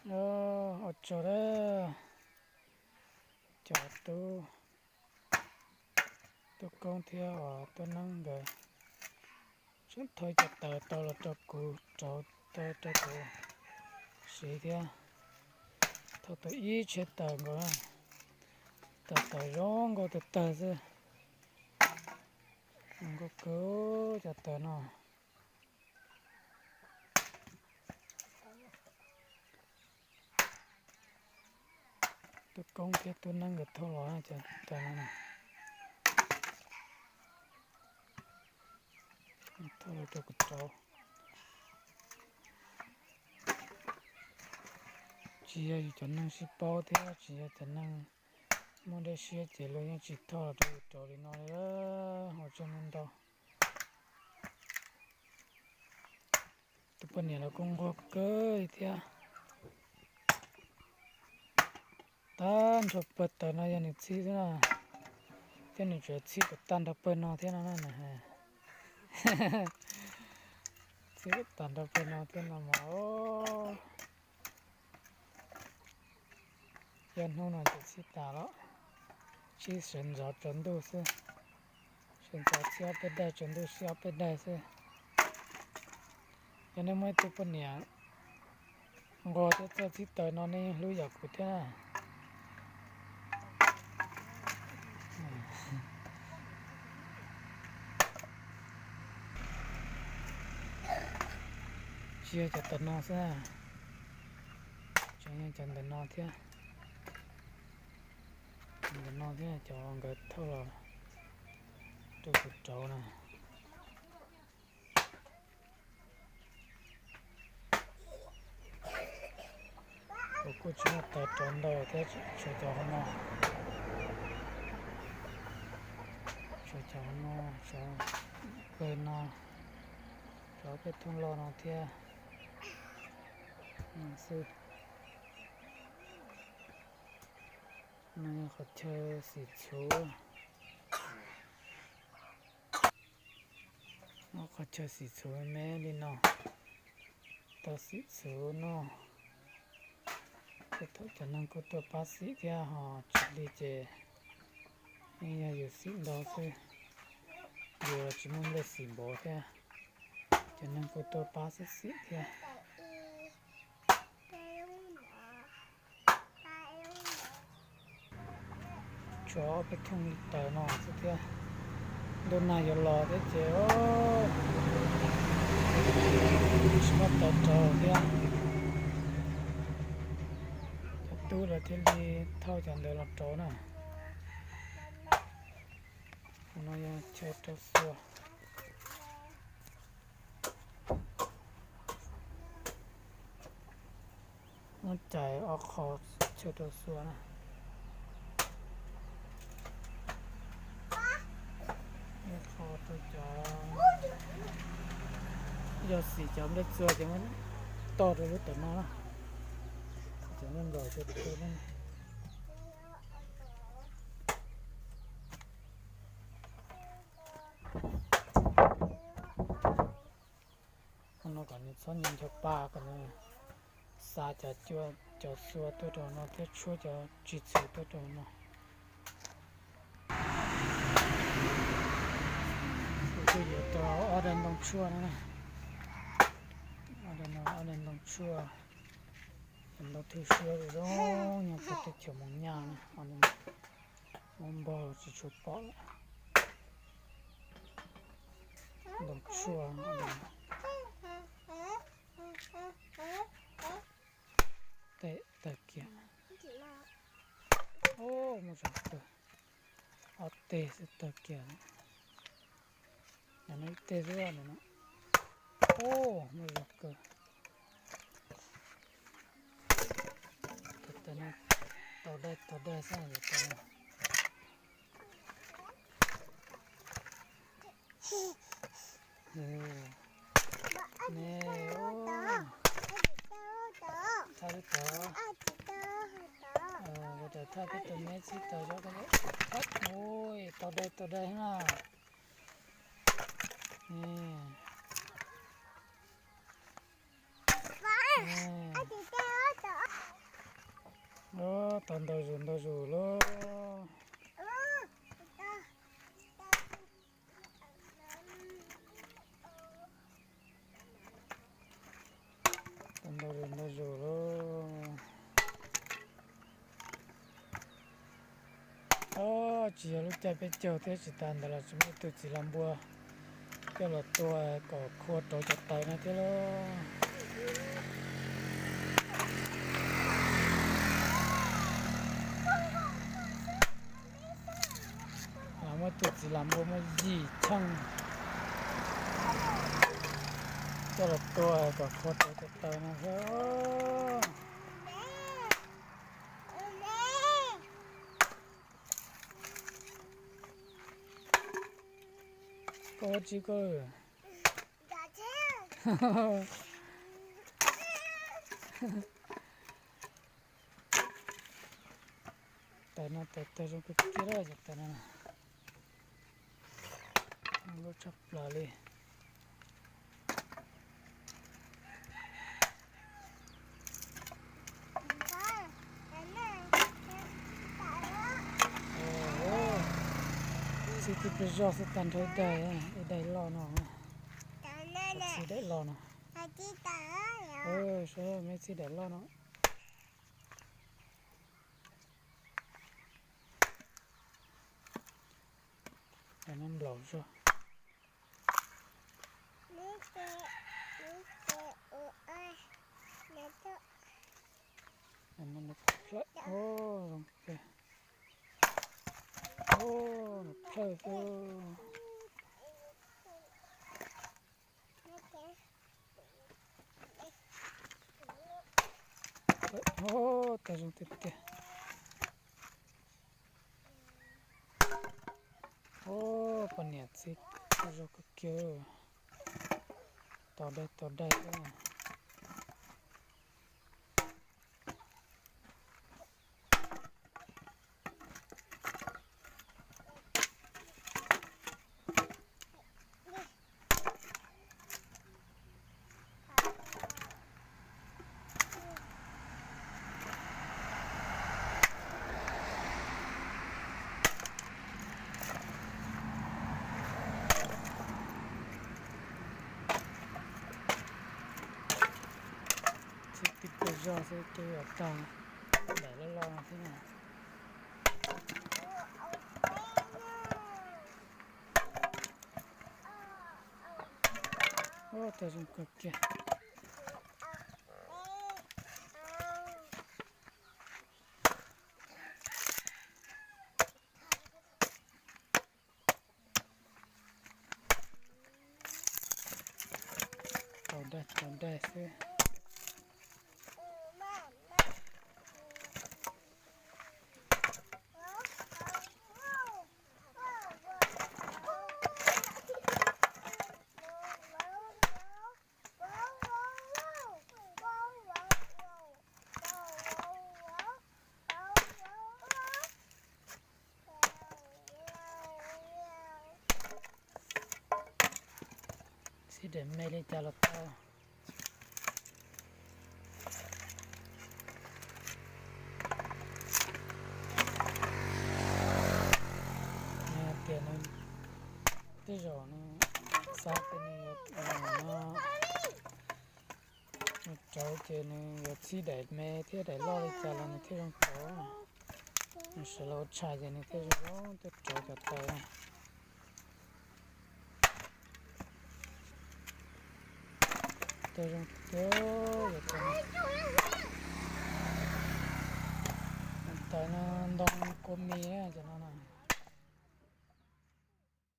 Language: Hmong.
Ua tsaug lawm cov tub, tub Koob thiab uas tub Neeb nkawd tseem thauj cov taws tau los rau kuv rauv, tau rau kuv siv thiab. Thauj tau ib tsheb taws nkaus, tau taws zoo nkauj tag tag xwb. Zoo nkauj kawg cov taws no. Tub Koob thiab tub Neeb nkawd thauj los cov taws no. Thauj los rau kuv rauv. Tsis yog yus cov neeg sib paub thiab tsis yog cov neeg muaj dej siab ces luag yeej tsis thauj los rau yus rauv li no li. Ua tsaug ntau ntau. Tus poj niam los kuj nquag kawg li thiab. Tag nrho pawg taws no yog nws txhij xwb na, thiab nws tseem txhij kom tag nrho pawg no thiab no na. Txhij kom tag nrho pawg no thiab no mas. Yog hnub no ces txhij tas lawm, txhij sawv ntxov tsaus ntuj xwb. Sawv ntxov txhij ob peb daim, tsaus ntuj txhij ob peb daim xwb. Yog nej muaj ib tug poj niam nquag thiab txawj txhij taws no nej yeej hlub yam kuv thiab na. Tsis yog cov ntawm no xwb, tseem yog cov ntawm no thiab. Cov ntawm no thiab cov nkawd thauj los rau kuv rauv na. Kuv kuj tsis muaj taws rauv ntau thiab, tshuav cov hauv no, tshuav cov hauv no, tshuav pawg no, tshuav peb thooj loj no thiab xwb. No yog qhov chaw xim txhuv. Muab qhov chaw xim txhuv me me li no, tau xim txhuv noj. Tej thaum cov neeg kuj tuaj pab xim thiab, ho tsis li ces yeej yog yus xim ntau xwb. Yus tsis muaj nplej xim npaum thiab, cov neeg kuj tuaj pab xim xim thiab. Tshuav ob peb thooj li taws no xwb thiab. Ntuj nag yuav los thiab ces tsis muaj taws rauv thiab. Cov tub lawv thiaj li thauj cov ntawd los rauv na. Qhov no yog chaw rau xua. Muab cais ob qho chaw rau xua na. Ib qho rau cov, yog xim cov nplej txua ces muab toj rau lub tom no na. Cov nplooj nkaus rau rau na. Qhov no kom nws txhob nyo ncho pa, kom nws xa cov cua, cov xua tuaj rau no thiab tshuab cov tsis txhuv tuaj rau no. Kuv twb yuav tau ob daim ntoo tshuaj no, ob daim ntoo tshuaj, ntoo thwj suab zoo nyob puag teb chaws Moos Nyaj na, muab npog tsis tshua pom lawm. Ntoo tshuaj, tawg kiag. Muaj zoo kawg, ob teg xwb tawg kiag. Ntawm no ib teg xwb no. Muaj zoo kawg. Tau daim tau daim xwb. Ne, thaj lub tod, thaj peb tus me txhib taws. Ui, tau daim tau daim na. Ntau zus ntau zus lauj. Ntau zus ntau zus lauj. Tsis yog lub caij peb caug thiab, tsis tas ntawd los tsis muaj ib tug txiv lam npua coj los tua kom khua rauv cov taws no thiab lauj. Muaj ib tug txiv lam npua muaj yim cheej coj los tua kom khua rauv cov taws no thiab. Koj ua tsi koj? Taws no taws tag zoo kawg kiag lawm, cov taws no loj tshaj plaws li. Txhij tib pliag zog xwb tag nrho ib daim, ib daim loj no. Txhij daim loj no. Saib, muaj ib txhij daim loj no. Daim no nplaum zog. Daim no nws plawg, zoo tiag. Nws plawg xwb. Tag zoo tiag tiag. Poj niam txhij tag zoo kawg kiag. Tos daim tos daim xwb. Txhij tib pliag zog xwb twb yuav tag daim loj loj no thiab na. Ua tag zoo kawg kiag. Tau daim tau daim xwb. Txhij daim me li cas los tau. Nws hais tias nws tej zaum nws xav tias nws yuav, nws rauv ces nws yuav txhij daim me thiab daim loj li cas los nws thiaj zoo rauv. Nws sawv los ua tshais ces nws thiaj zoo zoo tuaj rauv cov taws na. Taws zoo tiag, taws no ntoo kua mis cov no na.